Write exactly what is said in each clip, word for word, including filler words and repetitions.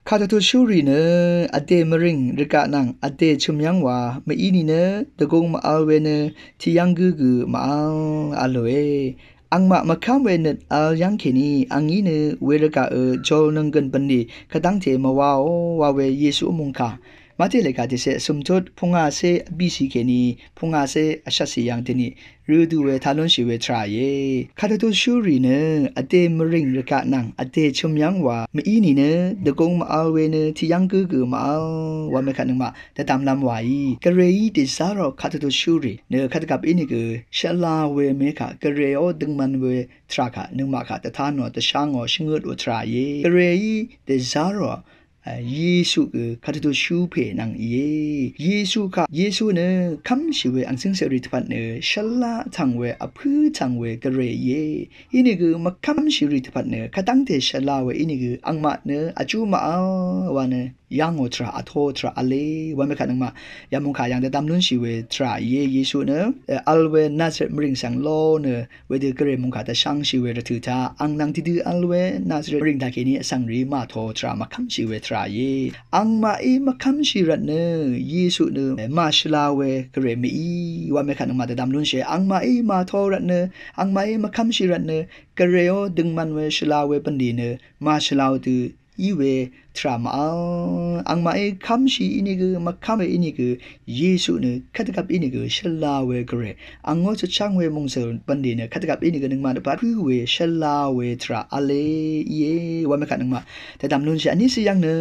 Kàdvtutshúrì nø vdè mvrìng rvgaq nvng vdè chø̀myv́ng wa mv-í nìnø dvgung mv-vl we nø tìyv́ng gǿ gø mv-vl v̄lòe. Angmaq mvkv́m we nøt vl yv́ng kèní angí nø we rvgaq ø jolnøng gø̀n bv̀nlì kvdv́ngte mvwaò wa we Yesuó mungkà. Mati lèkà tiqsè vsø̀mtut pungacé vbìcì kèní pungacé vshvtcì yv̀ng teniq rø du we taq lúnshì we tvrà íe. Kàdvtutshúrì nø vdè mvrìng rvgaq nvng vdè chø̀myv́ng wa mv-í nìnø dvgung mv-vl we nø tìyv́ng gǿ gø mv-vl wa mekaq nøngmaq dvdvmlv́m wàí. Gvrayí dèzá rò kàdvtutshúrì nø kvdvgvp ínìgø shvla we mekaq Gvrayó døngman we tvrà kaq nøngmaq kaq dvtanò dvshangò shvngøtò tvrà íe. Gvrayí dèzá rò Yesu gø kàdvtutshú pè nvng íe. Yesu kaq, Yesu nø kv́mshì we angcǿngcèrì dvpvt nø shvla vtv̀ng we vpǿ vtv̀ng we Gvray íe. Ínìgø mvkv́mshìrì dvpvt nø kvdv́ngte shvla we ínìgø angmaq nø vjú mv-vl wa nø yv́ngò tvrà vtō tvrà v̄le wa mekaq nøngmaq yamungkà yv̀ng dvdvm lúnshì we tvrà íe. Yesu nø vl we Nazaret mvrìng svng ló nø wedø Gvray mungkà dvshvngshì we rvtø̀ taq ang nvng tiqdø vl we Nazaret mvrìng taq kèní vsvng rìí màtō tvrà mvkv́mshì we tvrà íe. Angmaqí mvkv́mshì rvtnø Yesu nø màshvla we Gvray mv-í wa mekaq nøngmaq dvdvm lúnshì. Angmaqí màtō rvtnø, angmaqí mvkv́mshì rvtnø Gvrayó døngman we shvla we bv̀nlì nø màshvlaò dø í we tvrà mv-vl. Angmaqí kv́mshì ínìgø mvkv́m we ínìgø Yesu nø kvdvgvp ínìgø shvla we Gvray, angó chutcháng we mòngsø̀l bv̀nlì nø kvdvgvp ínìgø nøngmaq dvpvt pǿ we shvla we tvrà v̄le íe wa mekaq nøngmaq dvdvm lúnshì. Vní svyv́ng nø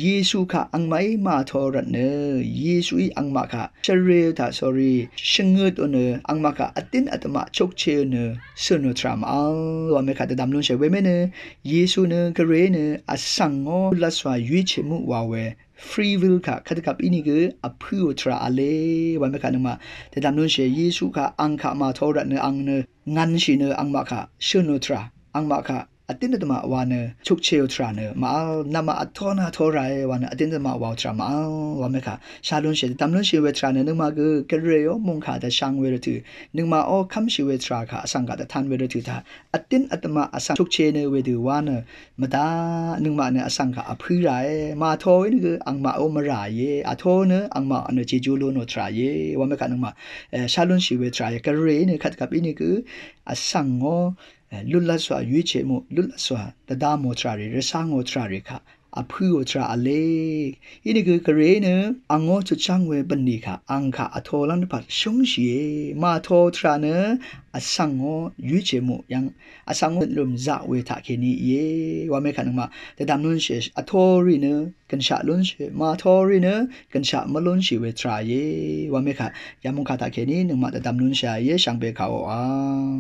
Yesu kaq angmaqí màtō rvtnø Yesuí angmaq kaq shvre taq sórí shvngøtò nø angmaq kaq vtín vdvmaq chukcheò nø sønò tvrà mv-vl wa mekaq dvdvm lúnshì. Weme nø Yesu nø Gvray nø vsvngó lvswa yuiche muq wa we free will kaq kvdvgvp ínìgø vpǿò tvrà v̄le wa mekaq nøngmaq dvdvm lúnshì. Yesu kaq ang kaq màtō rvtnø ang nø ngv̄nshì nø angmaq kaq shønò tvrà, angmaq kaq vtín vdvmaq wa nø chukcheò tvrà nø mv-vl. Nvmaq vtō nà tō ràe wa nø vtín vdvmaq waò tvrà mv-vl wa mekaq shá lúnshì dvdvm lúnshì we tvrà nø nøngmaq gø Gvrayó mungkà dvshvng we rvtø̀, nøngmaqó kv́mshì we tvrà kaq vsvng kaq dvtan we rvtø̀ taq vtín vdvmaq vsvng chukche nø wedø wa nø mvdaq nøngmaq nø vsvng kaq vpǿ ràe. Màtō ínìgø angmaqó mvrà íe. Vtō nø angmaq nø jejú lú nò tvrà íe wa mekaq nøngmaq shá lúnshì we tvrà íe. Gvray nø kvdvgvp ínìgø vsvngó lutlvtswà yuiche muq, lutlvtswà dvdvmò tvrà rì, rvsvngò tvrà rì kaq vpǿò tvrà v̄le. Ínìgø Gvray nø angó chutcháng we bv̀nlì kaq ang kaq vtō lv́m dvpvt shúngshìe. Màtō tvrà nø vsvngó yuiche muq yv́ng vsvngó nøt lùm zaq we taq kèní íe wa mekaq nøngmaq dvdvm lúnshì. Vtōrì nø gø̀nshaq lúnshì, màtōrì nø gø̀nshaq mvlúnshì we tvrà íe wa mekaq yamungkà taq kèní nøngmaq dvdvm lúnshì íe. Shvngbe kàòa